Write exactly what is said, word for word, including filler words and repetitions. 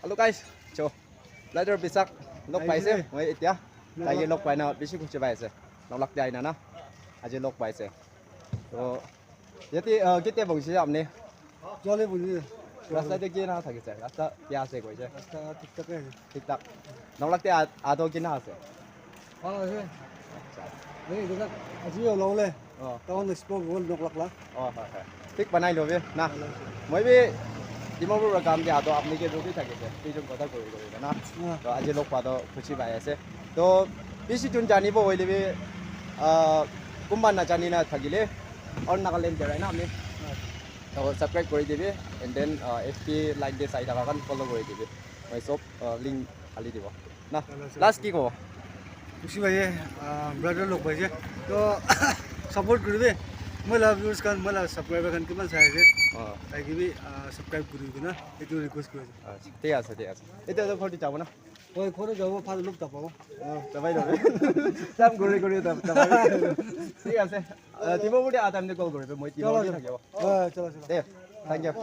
Hello guys, so later bisak log paise, moi etia taike log paina bishi khushi pai ase. Nolak te aina na, aji log paise. To yate uh, ketia bongsi apni? Jale bongsi. Rasta te kina thakise? Rasta kya ase koise? Rasta thik thak ase. Thik thak. Nolak te ado kina ase? Bhal ase. Acha. Ei, dekha, aji olole. Oh. Town explore gol nok lakla. Oh, hoi, hoi. Thik banai lobe na. Moi bi Dimapur pra kam dia to apni ke ruki thakise. Tijun kotha kori kori na. To aji log pa to khushi pai ase. To bishi jun janibo hoile bi ah kumba na jani na thakile or Nagaland jarai na ami. To subscribe kori dibi and then uh, F B line de sai thaka khan follow kori dibi. Moi sob uh, link hali dibo. Na, last ki kobo? Khushi bhai, brother log paise. To support kuribe. Moi la viewers khan, moi la subscriber khan kiman sai ase. Taike bi subscribe kuribi na. Etu request kuri ase. Thik ase, thik ase. Etia to ghor te jabo na? Oi, ghor te jabo, phal log tapabo. Tabai lo. Sam guri guri tap tap. Thik ase. Timo bude atam de call koribe. Moi timo bude thakibo. Chalo, chalo. De, thank you.